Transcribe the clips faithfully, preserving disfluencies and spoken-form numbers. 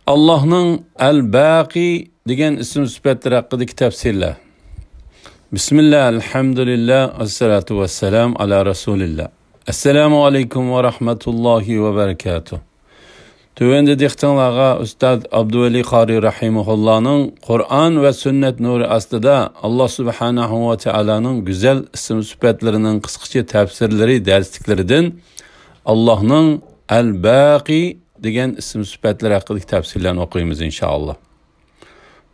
ئاللاھنىڭ ئەل-باقى دېگەن ئىسىم سۈپەتلىرى ھەققىدىكى تەپسىرلەر. بىسمىللا، ئەلھەمدۇلىللا، ۋەسسالاتۇ ۋەسسالام ئالا رەسۇلىللا. ئەسسالامۇ ئەلەيكۇم ۋە رەھمەتۇللاھى ۋە بەرىكاتۇھ. تۆۋەندە دىققىتىڭلارغا ئۇستاز ئابدۇۋەلى قارى رەھىمەھۇللانىڭ قۇرئان ۋە سۈننەت نۇرى ئاستىدا ئاللا سۇبھانەھۇ ۋە تائالانىڭ گۈزەل ئىسىم سۈپەتلىرىنىڭ قىسقىچە تەپسىرلىرى دەرسلىكلىرىدىن ئاللاھنىڭ ئەل-باقى دېگەن ئىسىم سۈپەتلىرى ھەققىدىكى تەپسىرلەرنى ئوقۇيمىز، ئىنشائاللا.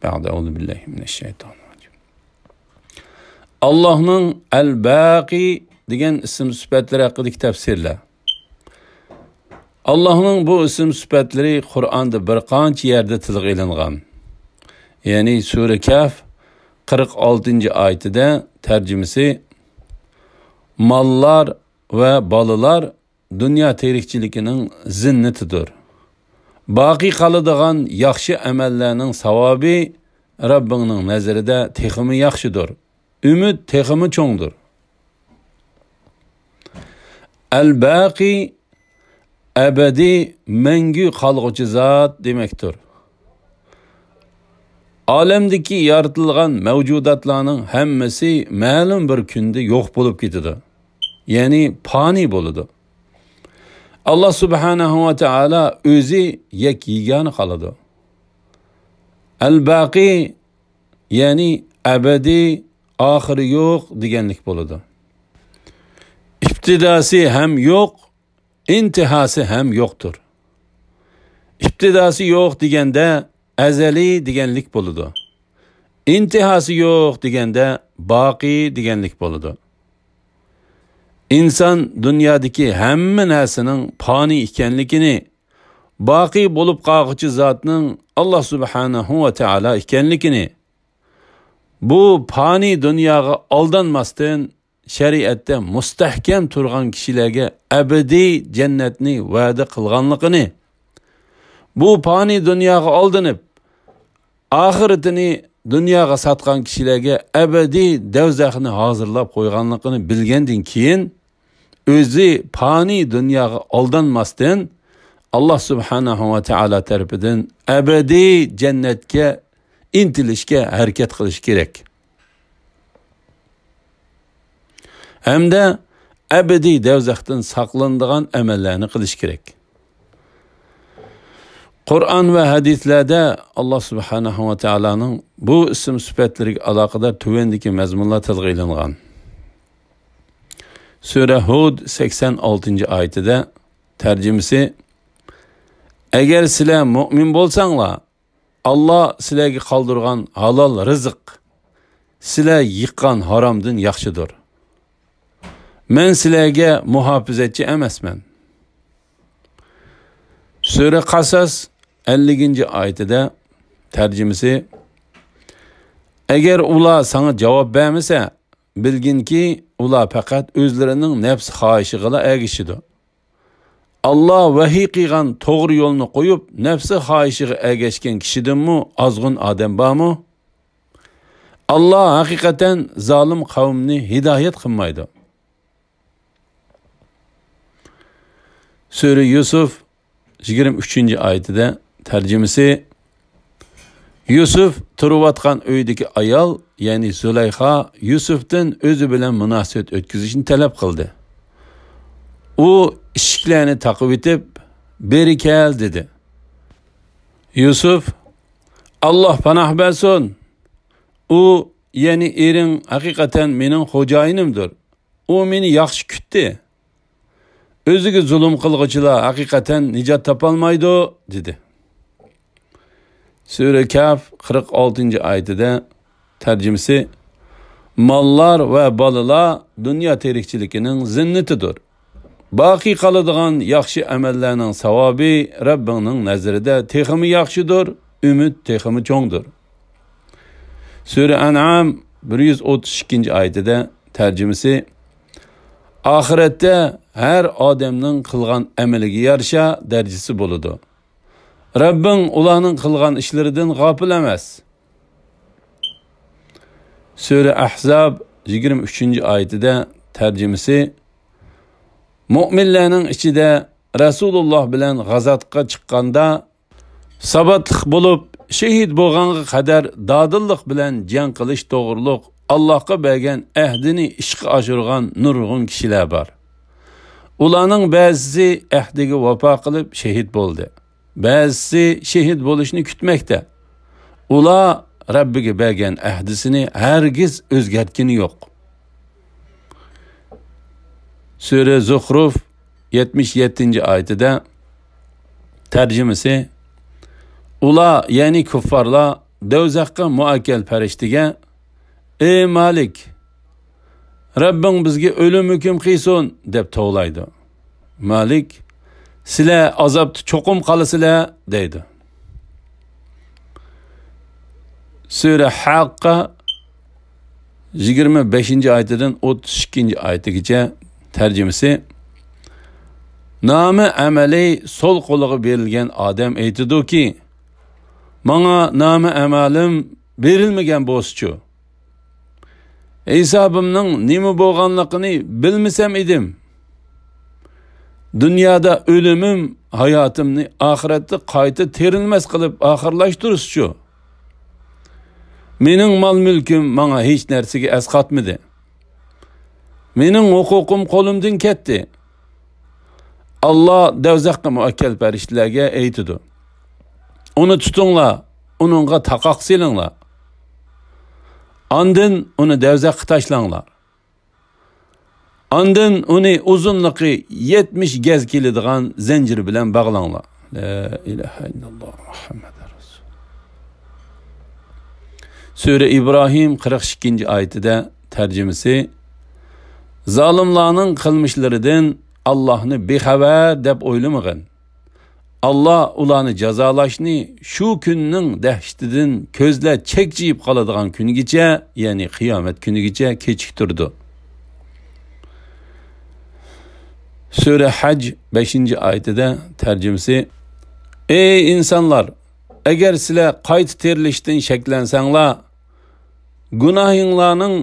بەئدە، ئەئۇزۇ بىللاھى مىنەششەيتانىررەجىم. ئاللاھنىڭ ئەل-باقى دېگەن ئىسىم سۈپەتلىرى ھەققىدىكى تەپسىرلەر. ئاللاھنىڭ بۇ ئىسىم سۈپەتلىرى قۇرئاندا بىر قانچە يەردە تىلغا ئېلىنغان. يەنى سۈرە كەھف قىرىق ئالتىنچى ئايىتىدە، تەرجىمىسى، ماللار ۋە بالىلار دۇنيا تىرىكچىلىكىنىڭ زىننىتىدۇر. باقىي قالىدىغان ياخشى ئەمەللەرنىڭ ساۋابى رەببىڭنىڭ نەزىرىدە تېخىمۇ ياخشىدۇر. ئۈمىد تېخىمۇ چوڭدۇر. ئەل-باقى ئەبەدىي، مەڭگۈ قالغۇچى زات دېمەكتۇر. ئالەمدىكى يارىتىلغان مەۋجۇداتلارنىڭ ھەممىسى مەلۇم بىر كۈندە يوق بولۇپ كېتىدۇ. يەنى پانىي بولىدۇ. ئاللا سۇبھانەھۇ ۋە تائالا ئۆزى يەككە-يېگانە قالىدۇ. ئەل-باقى، يەنى ئەبەدىي، ئاخىرى يوق دېگەنلىك بولىدۇ. ئىپتىداسى ھەم يوق، ئىنتىھاسى ھەم يوقتۇر. ئىپتىداسى يوق دېگەندە ئەزەلىي دېگەنلىك بولىدۇ. ئىنتىھاسى يوق دېگەندە باقىي دېگەنلىك بولىدۇ. ئىنسان دۇنيادىكى ھەممە نەرسىنىڭ پانىي ئىكەنلىكىنى، باقىي بولۇپ قالغۇچى زاتنىڭ ئاللا سۇبھانەھۇ ۋە تائالا ئىكەنلىكىنى، بۇ پانىي دۇنياغا ئالدانماستىن، شەرىئەتتە مۇستەھكەم تۇرغان كىشىلەرگە ئەبەدىي جەننەتنى ۋەدە قىلغانلىقىنى، بۇ پانىي دۇنياغا ئالدىنىپ، ئاخىرىتىنى دۇنياغا ساتقان كىشىلەرگە ئەبەدىي دەۋزەخنى ھازىرلاپ قويغانلىقىنى بىلگەندىن كېيىن، ئۆزى پانىي دۇنياغا ئالدانماستىن، ئاللا سۇبھانەھۇ ۋە تائالا تەرىپىدىن ئەبەدىي جەننەتكە ئىنتىلىشكە ھەرىكەت قىلىش كېرەك. ھەمدە ئەبەدىي دەۋزەختىن ساقلىنىدىغان ئەمەللەرنى قىلىش كېرەك. قۇرئان ۋە ھەدىسلەردە ئاللا سۇبھانەھۇ ۋە تائالانىڭ بۇ ئىسىم سۈپەتلىرىگە ئالاقىدار تۆۋەندىكى مەزمۇنلار تىلغا ئېلىنغان. سۈرە ھۇد سەكسەن ئالتىنچى ئايىتىدە، تەرجىمىسى، ئەگەر سىلەر مۇئمىن بولساڭلار، ئاللا سىلەرگە قالدۇرغان ھالال رىزىق سىلەر يىغقان ھارامدىن ياخشىدۇر. مەن سىلەرگە مۇھاپىزەتچى ئەمەسمەن. سۈرە قەسەس ئەللىكىنچى ئايىتىدە، تەرجىمىسى، ئەگەر ئۇلار ساڭا جاۋاب بەرمىسە، بىلگىنكى، ئۇلار پەقەت ئۆزلىرىنىڭ نەپسى خاھىشىغىلا ئەگىشىدۇ. ئاللا ۋەھىي قىلغان توغرا يولنى قويۇپ، نەپسى خاھىشىغا ئەگەشكەن كىشىدىنمۇ ئازغۇن ئادەم بارمۇ؟ ئاللا ھەقىقەتەن زالىم قەۋمنى ھىدايەت قىلمايدۇ. سۈرە يۈسۈف يىگىرمە ئۈچىنچى ئايىتىدە، تەرجىمىسى، يۈسۈف تۇرۇۋاتقان ئۆيدىكى ئايال، يەنى زۇلەيخا، يۈسۈفتىن ئۆزى بىلەن مۇناسىۋەت ئۆتكۈزۈشنى تەلەپ قىلدى. ئۇ ئىشىكلەرنى تاقىۋېتىپ، بېرى كەل دېدى. يۈسۈف، ئاللا پاناھ بەرسۇن! ئۇ، يەنى ئېرىڭ ھەقىقەتەن مېنىڭ خوجايىنىمدۇر. ئۇ مېنى ياخشى كۈتتى. ئۆزىگە زۇلۇم قىلغۇچىلار ھەقىقەتەن نىجات تاپالمايدۇ، دېدى. سۈرە كەھف قىرىق ئالتىنچى ئايىتىدە، تەرجىمىسى، ماللار ۋە بالىلار دۇنيا تىرىكچىلىكىنىڭ زىننىتىدۇر. باقىي قالىدىغان ياخشى ئەمەللەرنىڭ ساۋابى رەببىڭنىڭ نەزىرىدە تېخىمۇ ياخشىدۇر، ئۈمىد تېخىمۇ چوڭدۇر. سۈرە ئەنئام بىر يۈز ئوتتۇز ئىككىنچى ئايىتىدە، تەرجىمىسى، ئاخىرەتتە ھەر ئادەمنىڭ قىلغان ئەمىلىگە يارىشا دەرىجىسى بولىدۇ. رەببىڭ ئۇلارنىڭ قىلغان ئىشلىرىدىن غاپىل ئەمەس. سۈرە ئەھزاب يىگىرمە ئۈچىنچى ئايىتىدە، تەرجىمىسى، مۆمىنلەرنىڭ ئىچىدە رەسۇلۇللا بىلەن غازاتقا چىققاندا، ساۋاتلىق بولۇپ، شېھىت بولغانغا قەدەر دادىللىق بىلەن جەڭ قىلىش توغرۇلۇق ئاللاھقا بەرگەن ئەھدىنى ئىشقا ئاشۇرغان نۇرغۇن كىشىلەر بار. ئۇلارنىڭ بەزىسى ئەھدىگە ۋاپا قىلىپ شېھىت بولدى. بەزىسى شېھىت بولۇشنى كۈتمەكتە. ئۇلار رەببىگە بەرگەن ئەھدىسىنى ھەرگىز ئۆزگەرتكىنى يوق. سۈرە زۇخرۇف يەتمىش يەتتىنچى ئايىتىدە، تەرجىمىسى، ئۇلار، يەنى كۇففارلار، دوزاخقا مۇئەككەل پەرىشتىگە، «ئەي مالىك، رەببىڭ بىزگە ئۆلۈم ھۆكۈم قىلسۇن» دەپ توۋلايدۇ. مالىك، «سىلەر ئازابتا چوقۇم قالىسىلەر» دەيدۇ. سۈرە ھەققە يىگىرمە بەشىنچى ئايىتىدىن ئوتتۇز ئىككىنچى ئايىتىگىچە تەرجىمىسى، نامە ئەمەلى سول قولىغا بېرىلگەن ئادەم ئېيتىدۇكى، ماڭا نامە ئەمەلىم بېرىلمىگەن بولسىچۇ؟ ھېسابىمنىڭ نېمە بولغانلىقىنى بىلمىسەم ئىدىم. دۇنيادا ئۆلۈمۈم ھاياتىمنى ئاخىرەتتە قايتا تىرىلمەس قىلىپ ئاخىرلاشتۇرسىچۇ؟ مېنىڭ مال-مۈلكۈم ماڭا ھېچ نەرسىگە ئەسقاتمىدى. مېنىڭ ھوقۇقۇم قولۇمدىن كەتتى. ئاللا دوزاخقا مۇئەككەل پەرىشتىلەرگە ئېيتىدۇ، ئۇنى تۇتۇڭلار، ئۇنىڭغا تاقاق سېلىڭلار. ئاندىن ئۇنى دوزاخقا تاشلاڭلار. ئاندىن ئۇنى ئۇزۇنلۇقى يەتمىش گەز كېلىدىغان زەنجىر بىلەن باغلاڭلار. لا ئىلاھە ئىللاللا مۇھەممەد رەسۇل. سۈرە ئىبراھىم قىرىق ئىككىنچى ئايىتىدە تەرجىمىسى، زالىملارنىڭ قىلمىشلىرىدىن ئاللاھنى بىخەۋەر دەپ ئويلىمىغىن. ئاللا ئۇلارنى جازالاشنى شۇ كۈننىڭ دەھشىتىدىن كۆزلەر چەكچىيىپ قالىدىغان كۈنگىچە، يەنى قىيامەت كۈنىگىچە كېچىكتۈرىدۇ. سۈرە ھەج بەشىنچى ئايىتىدە تەرجىمىسى، ئەي ئىنسانلار! ئەگەر سىلەر قايتا تىرىلىشتىن شەكلەنسەڭلار، گۇناھىڭلارنىڭ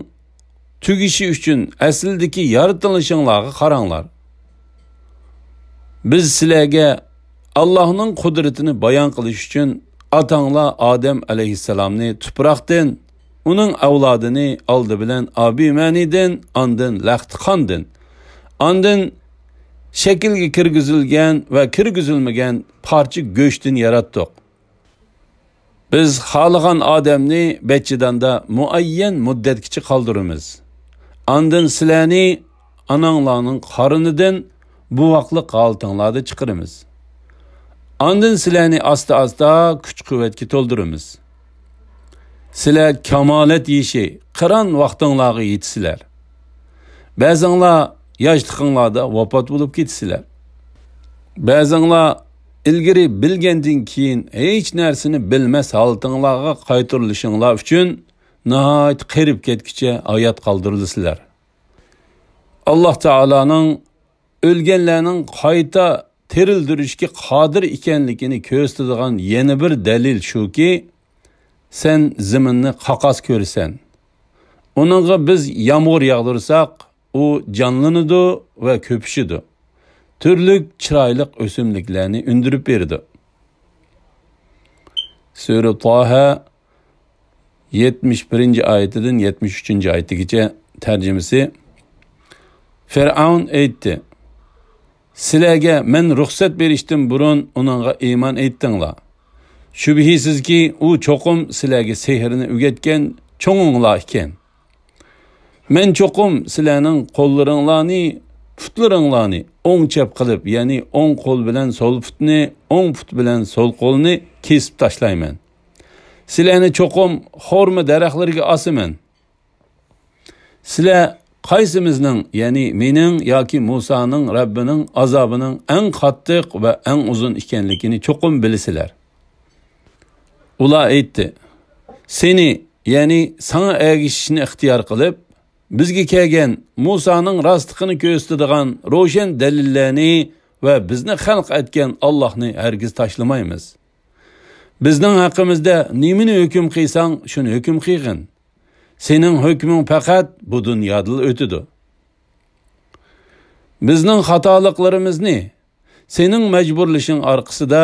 تۈگىشى ئۈچۈن ئەسلىدىكى يارىتىلىشىڭلارغا قاراڭلار. بىز سىلەرگە ئاللاھنىڭ قۇدرىتىنى بايان قىلىش ئۈچۈن ئاتاڭلار ئادەم ئەلەيھىسسالامنى تۇپراقتىن، ئۇنىڭ ئەۋلادىنى ئالدى بىلەن ئابىمەنىدىن، ئاندىن لەختىقاندىن، ئاندىن شەكىلگە كىرگۈزۈلگەن ۋە كىرگۈزۈلمىگەن پارچە گۆشتىن ياراتتۇق. بىز خالىغان ئادەمنى بەچچىداندا مۇئەييەن مۇددەتكىچە قالدۇرىمىز. ئاندىن سىلەرنى ئاناڭلارنىڭ قارنىدىن بوۋاقلىق ھالىتىڭلاردا چىقىرىمىز. ئاندىن سىلەرنى ئاستا-ئاستا كۈچ-قۇۋۋەتكە تولدۇرىمىز. سىلەر كامالەت يېشى، قىران ۋاقتىڭلارغا يېتىسىلەر. بەزىڭلار ياشلىقىڭلاردا ۋاپات بولۇپ كېتىسىلەر. بەزىڭلار ئىلگىرى بىلگەندىن كېيىن ھېچ نەرسىنى بىلمەس ھالىتىڭلارغا قايتۇرۇلۇشۇڭلار ئۈچۈن ناھايىتى قېرىپ كەتكۈچە ھايات قالدۇرۇلىسىلەر. ئاللاھ تائالانىڭ ئۆلگەنلەرنىڭ قايتا تىرىلدۈرۈشكە قادىر ئىكەنلىكىنى كۆرسىتىدىغان يەنە بىر دەلىل شۇكى، سەن زېمىننى قاقاس كۆرىسەن. ئۇنىڭغا بىز يامغۇر ياغدۇرساق، ئۇ جانلىنىدۇ ۋە كۆپۈشىدۇ. تۈرلۈك چىرايلىق ئۆسۈملۈكلەرنى ئۈندۈرۈپ بېرىدۇ. سۈرە تاھا، يەتمىش بىرىنچى ئايىتىدىن يەتمىش ئۈچىنچى ئايىتىگىچە تەرجىمىسى. فىرئەۋن ئېيتتى، سىلەرگە مەن رۇخسەت بېرىشتىن بۇرۇن ئۇنىڭغا ئىمان ئېيتتىڭلار. شۈبھىسىزكى، ئۇ چوقۇم سىلەرگە سېھىرنى ئۆگەتكەن چوڭۇڭلار ئىكەن. مەن چوقۇم سىلەرنىڭ قوللىرىڭلارنى، پۇتلىرىڭلارنى ئوڭ چەپ قىلىپ، يەنى ئوڭ قول بىلەن سول پۇتنى، ئوڭ پۇت بىلەن سول قولنى كېسىپ تاشلايمەن. سىلەرنى چوقۇم خورما دەرەخلىرىگە ئاسىمەن. سىلەر قايسىمىزنىڭ، يەنى مېنىڭ ياكى مۇسانىڭ رەببىنىڭ ئازابىنىڭ ئەڭ قاتتىق ۋە ئەڭ ئۇزۇن ئىكەنلىكىنى چوقۇم بىلىسىلەر. ئۇلار ئېيتتى، سېنى، يەنى ساڭا ئەگىشىشنى ئىختىيار قىلىپ، بىزگە كەلگەن مۇسانىڭ راستلىقىنى كۆرسىتىدىغان روشەن دەلىللەرنى ۋە بىزنى خەلق ئەتكەن ئاللاھنى ھەرگىز تاشلىمايمىز. بىزنىڭ ھەققىمىزدە نېمىنى ھۆكۈم قىلساڭ، شۇنى ھۆكۈم قىلغىن. سېنىڭ ھۆكمۈڭ پەقەت بۇ دۇنيادىلا ئۆتىدۇ. بىزنىڭ خاتالىقلىرىمىزنى سېنىڭ مەجبۇرلىشىڭ ئارقىسىدا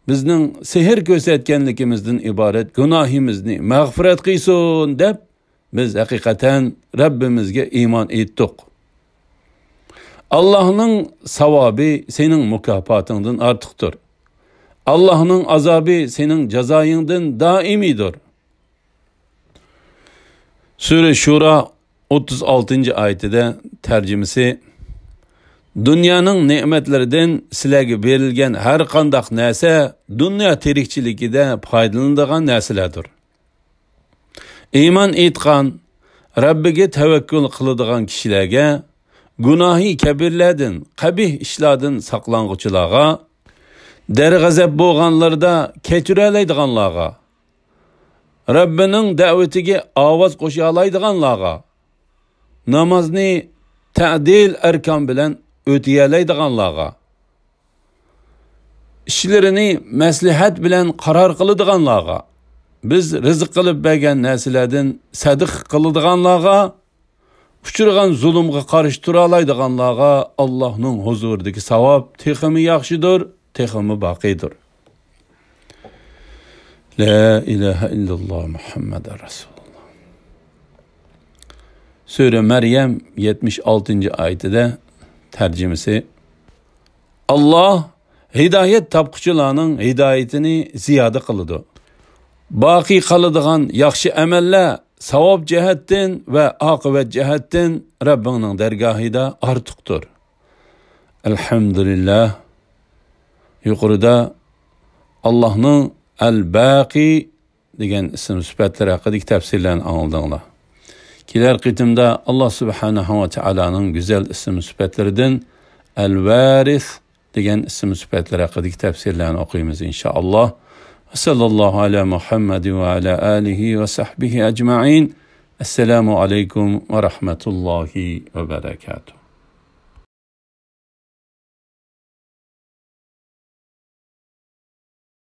بىزنىڭ سېھىر كۆرسەتكەنلىكىمىزدىن ئىبارەت گۇناھىمىزنى مەغپىرەت قىلسۇن دەپ، بىز ھەقىقەتەن رەببىمىزگە ئىمان ئېيتتۇق. ئاللاھنىڭ ساۋابى سېنىڭ مۇكاپاتىڭدىن ئارتۇقتۇر. ئاللاھنىڭ ئازابى سېنىڭ جازايىڭدىن دائىمىيدۇر. سۈرە شۇرا ئوتتۇز ئالتىنچى ئايىتىدە تەرجىمىسى، دۇنيانىڭ نېمەتلىرىدىن سىلەرگە بېرىلگەن ھەر قانداق نەرسە دۇنيا تىرىكچىلىكىدە پايدىلىنىدىغان نەرسىلەردۇر. ئىمان ئېيتقان، رەببىگە تەۋەككۈل قىلىدىغان كىشىلەرگە، گۇناھى كەبىرلەردىن، قەبىھ ئىشلاردىن ساقلانغۇچىلارغا، دەرغەزەپ بولغانلىرىدا كەچۈرەلەيدىغانلارغا، رەببىنىڭ دەۋىتىگە ئاۋاز قوشالايدىغانلارغا، نامازنى تەدىل ئەركان بىلەن ئۆتىيەلەيدىغانلارغا، ئىشلىرىنى مەسلىھەت بىلەن قارار قىلىدىغانلارغا، بىز رىزىق قىلىپ بەرگەن نەرسىلەردىن سەدىقە قىلىدىغانلارغا، ئۇچرىغان زۇلۇمغا قارشى تۇرالايدىغانلارغا ئاللاھنىڭ ھۇزۇرىدىكى ساۋاب تېخىمۇ ياخشىدۇر، تېخىمۇ باقىيدۇر. لا ئىلاھە ئىللاللا مۇھەممەدۇر رەسۇلۇللا. سۈرە مەريەم يەتمىش ئالتىنچى ئايىتىدە تەرجىمىسى، ئاللاھ ھىدايەت تاپقۇچىلارنىڭ ھىدايىتىنى زىيادە قىلىدۇ. باقىي قالىدىغان ياخشى ئەمەللەر ساۋاب جەھەتتىن ۋە ئاقىۋەت جەھەتتىن رەببىڭنىڭ دەرگاھىدا ئارتۇقتۇر. ئەلھەمدۇلىللاھ. يۇقىرىدا ئاللاھنىڭ ئەل باقىي دېگەن ئىسىم سۈپەتلىرى ھەققىدىكى تەپسىرلەرنى ئاڭلىدىڭلار. كېلەر قېتىمدا ئاللاھ سۇبھانەھۇ ۋە تائالانىڭ گۈزەل ئىسىم سۈپەتلىرىدىن ئەل ۋارىس دېگەن ئىسىم سۈپەتلىرى ھەققىدىكى تەپسىرلەرنى ئوقۇيمىز، ئىنشائاللاھ. ۋە سەللەللاھۇ ئەلا مۇھەممەدىن ۋە ئەلا ئالىھى ۋە سەھبىھى ئەجمەئىن. ئەسسالامۇ ئەلەيكۇم ۋە رەھمەتۇللاھى ۋە بەرەكاتۇھ.